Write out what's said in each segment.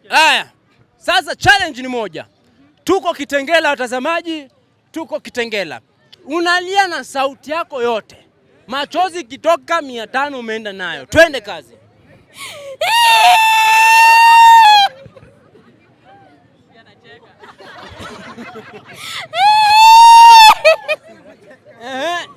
Haya, sasa challenge ni moja. Tuko Kitengela watazamaji, tuko Kitengela. Unalia na sauti yako yote, machozi kitoka, 500 umeenda nayo. Twende kazi. Ehe.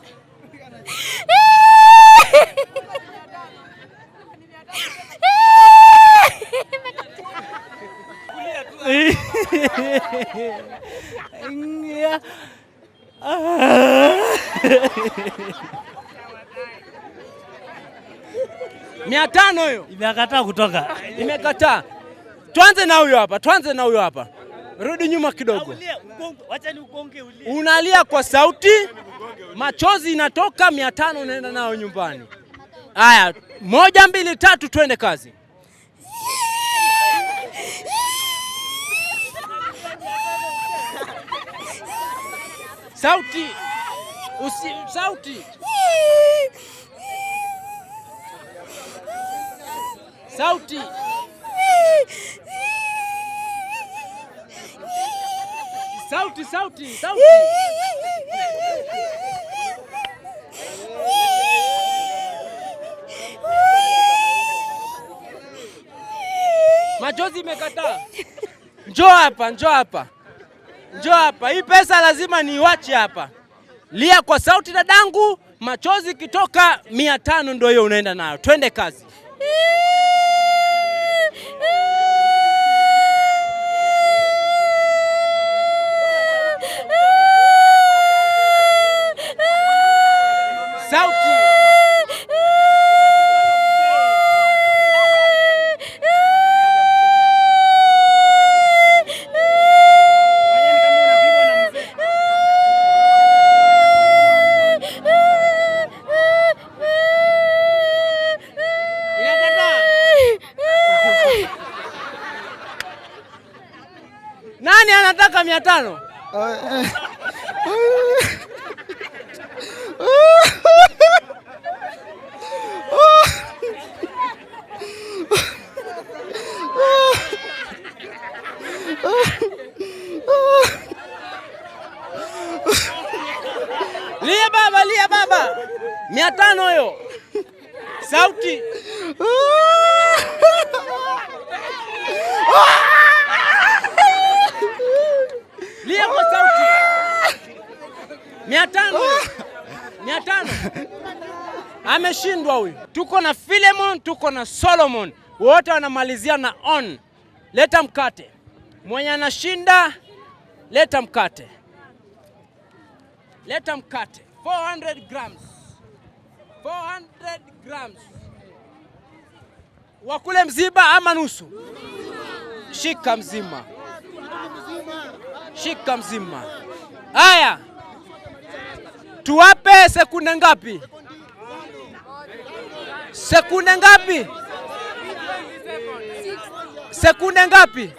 500 hiyo Imekataa kutoka. Imekataa. Tuanze na huyo hapa, tuanze na huyo hapa. Rudi nyuma kidogo. Wacha ni ugonge ulie. Unalia kwa sauti, machozi inatoka, 500 unaenda nayo nyumbani. Haya, moja, mbili, tatu, twende kazi. Sauti. Usi, sauti. Sauti. Sauti, sauti, sauti. Machozi imekataa. Njoo hapa, njoo hapa. Njoo hapa. Hii pesa lazima niiwache hapa. Lia kwa sauti dadangu, machozi kitoka, 500 ndio hiyo unaenda nayo. Twende kazi. Sauti. Inakataa. Nani anataka 500? Lia baba, lia baba. 500 hiyo. Sauti. Lia kwa sauti. 500 hiyo. 500. Ameshindwa huyu. Tuko na Philemon, tuko na Solomon. Wote wanamalizia na on. Leta mkate. Mwenye anashinda, leta mkate. Leta mkate. 400 grams. 400 grams. Wakule mzima ama nusu? Shika mzima. Shika mzima. Haya. Tuwape sekunde ngapi? Sekunde ngapi? Sekunde ngapi?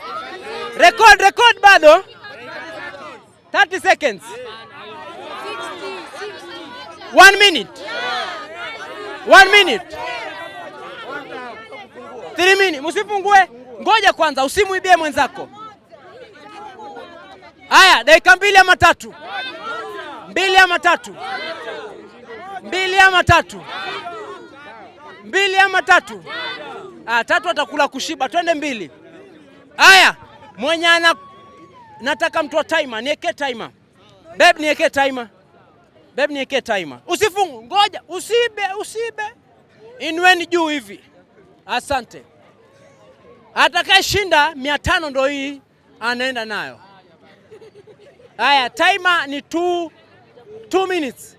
Record, record bado. 30 seconds. 1 minute. 1 minute. 3 minutes. Msifungue. Ngoja kwanza, usimuibie mwenzako. Haya, dakika 2 ama 3. 2 ama 3. 2 ama 3. 2 ama 3. 3 atakula kushiba. Twende 2. Haya, mwenye ana nataka mtu wa timer, niweke timer. Babe, niweke timer. Babe, niweke timer. Usifungu, ngoja, usibe, usibe. Inueni juu hivi. Asante. Atakayeshinda 500 ndo hii anaenda nayo. Haya, timer ni 2 minutes.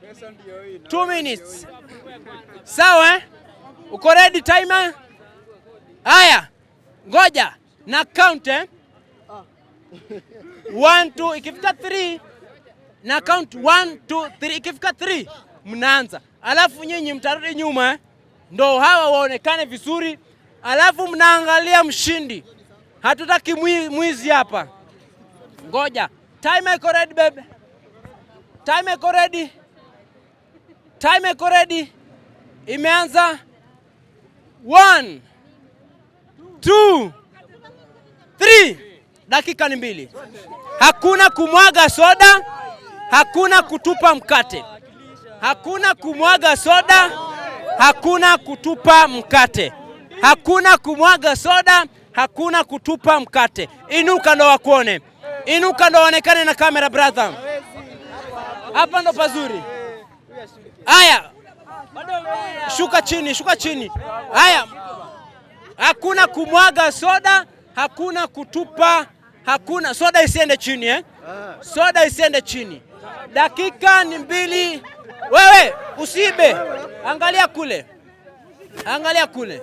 2 minutes. Sawa eh? Uko ready timer? Haya. Ngoja na count eh? 1 2 ikifika 3 na count 1 2 3, ikifika 3 mnaanza. Alafu nyinyi mtarudi nyuma eh? Ndo hawa waonekane vizuri. Alafu mnaangalia mshindi. Hatutaki mwizi hapa. Ngoja. Timer iko ready babe. Timer iko ready. Timer iko ready. Imeanza. 1 2 Mbili, dakika ni 2. Hakuna kumwaga soda, hakuna kutupa mkate. Hakuna kumwaga soda, hakuna kutupa mkate. Hakuna kumwaga soda, hakuna kutupa mkate. Inuka ndo wakuone, inuka ndo waonekane na kamera brother. Hapa ndo pazuri. Haya, shuka chini, shuka chini. Haya, hakuna kumwaga soda, hakuna kutupa, hakuna soda isiende chini eh? Soda isiende chini. Dakika ni 2. Wewe usiibe, angalia kule, angalia kule.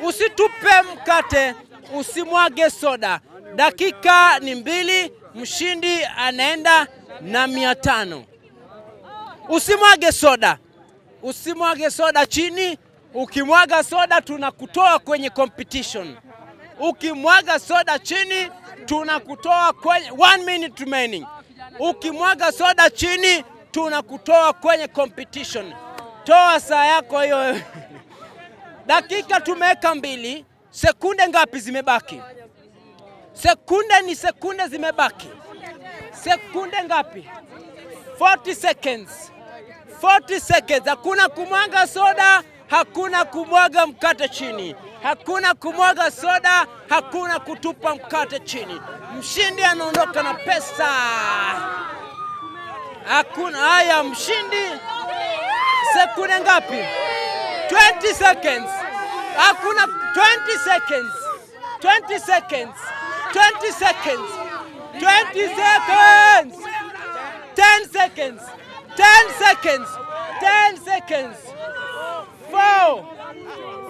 Usitupe mkate, usimwage soda. Dakika ni 2, mshindi anaenda na 500. Usimwage soda, usimwage soda chini. Ukimwaga soda tunakutoa kwenye competition. Ukimwaga soda chini tunakutoa kwenye 1 minute remaining. Ukimwaga soda chini tunakutoa kwenye competition. Toa saa yako hiyo. Dakika tumeweka 2, sekunde ngapi zimebaki? Sekunde ni sekunde zimebaki. Sekunde ngapi? 40 seconds. 40 seconds. Hakuna kumwaga soda, hakuna kumwaga mkate chini. Hakuna kumwaga soda, hakuna kutupa mkate chini. Mshindi anaondoka na pesa. Hakuna. Haya, mshindi sekunde ngapi? 20 seconds. Hakuna 20 seconds. 20 seconds. 20 seconds. 20 seconds. 10 seconds. 10 seconds. 10 seconds. 4,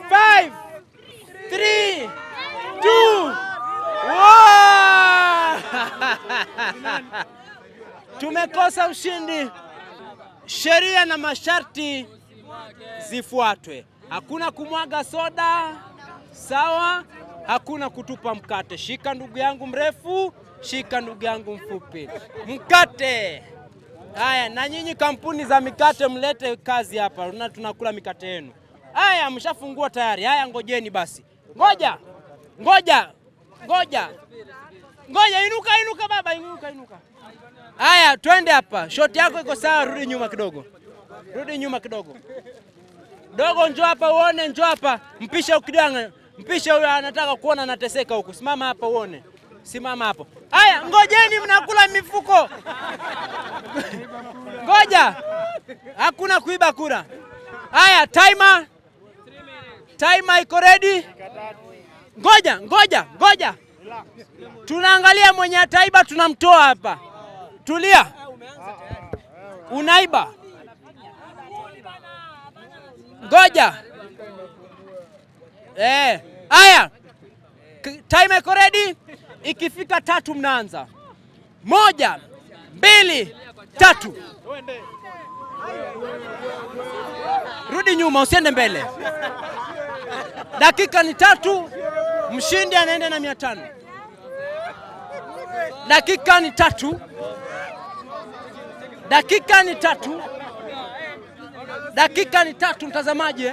5, 3, 2, 1. Tumekosa mshindi. Sheria na masharti zifuatwe. Hakuna kumwaga soda, sawa? Hakuna kutupa mkate. Shika ndugu yangu mrefu, shika ndugu yangu mfupi. Mkate. Haya, na nyinyi kampuni za mikate mlete kazi hapa. Tunakula mikate yenu. Haya, mshafungua tayari. Haya, ngojeni basi. Ngoja. Ngoja. Ngoja. Ngoja, inuka inuka baba, inuka inuka. Haya, twende hapa. Shoti yako iko sawa, rudi nyuma kidogo. Rudi nyuma kidogo. Dogo, njoo hapa uone, njoo hapa. Mpishe ukidanga. Mpishe huyo anataka kuona anateseka huku. Simama hapa uone. Simama hapo. Haya, ngojeni mnakula mifuko. Ngoja. Hakuna kuiba kura. Haya, timer. Timer iko ready? Ngoja, ngoja, ngoja. Tunaangalia mwenye ataiba tunamtoa hapa. Tulia. Unaiba. Ngoja. Haya. Timer iko ready? Ikifika 3 mnaanza. 1, 2, 3. Rudi nyuma, usiende mbele. Dakika ni 3, mshindi anaenda na 500. Dakika ni 3. Dakika ni 3. Dakika ni 3 mtazamaji.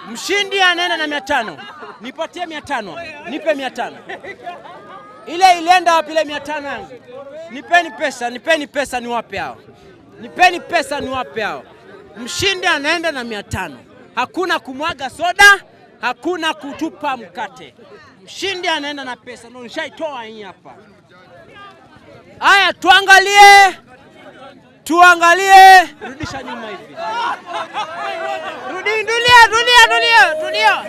Mshindi anaenda na 500. Nipatie 500. Nipe 500. Ile ilienda wapi ile 500 yangu? Nipeni pesa, nipeni pesa niwape hao. Nipeni pesa niwape hao. Mshindi anaenda na 500. Hakuna kumwaga soda, hakuna kutupa mkate. Mshindi anaenda na pesa. Ndio nishaitoa hii hapa. Haya, tuangalie. Tuangalie. Rudisha nyuma hivi. Rudi, dulia, dulia, dulia, dulia.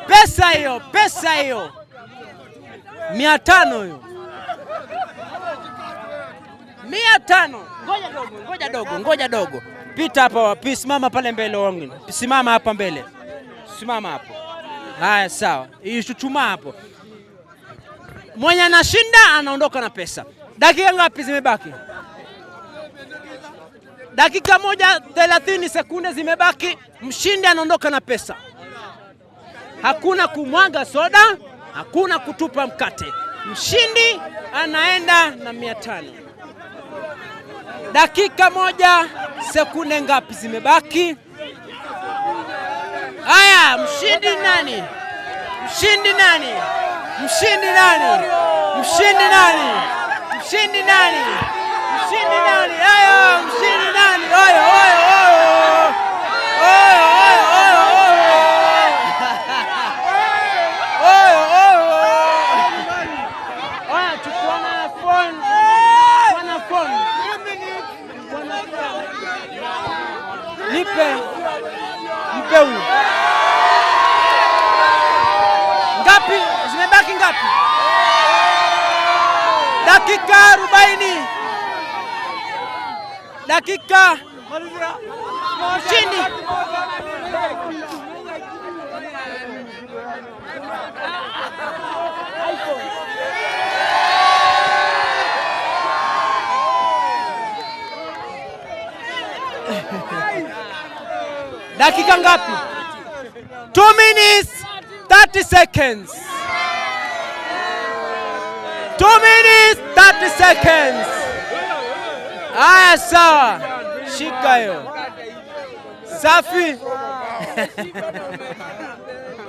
Pesa hiyo, pesa hiyo. 500 hiyo. 500. Ngoja dogo, ngoja dogo, ngoja dogo. Pita hapa, simama pale mbele wangu. Simama hapa mbele. Simama hapo. Haya, sawa. Ichuchumaa hapo. Mwenye anashinda anaondoka na pesa. Dakika ngapi zimebaki? Dakika 1:30 sekunde zimebaki. Mshindi anaondoka na pesa. Hakuna kumwaga soda, hakuna kutupa mkate. Mshindi anaenda na 500. Dakika 1 sekunde ngapi zimebaki? Haya, Aya, mshindi nani? Mshindi nani? Mshindi nani? Mshindi nani? Mshindi nani? Mshindi nani? Aya, mshindi nani? Oyo, oyo, oyo. Oyo, oyo, oyo, oyo. Oyo, oyo. Oya, chukua na phone. Chukua na phone. Chukua na phone. Nipe. Mpe huyu. Ngapi? Zimebaki ngapi? Dakika 40. Dakika mshindi. Dakika ngapi? 2 minutes 30 seconds. 2 minutes 30 seconds. Aya, sawa. Shika hiyo. Safi.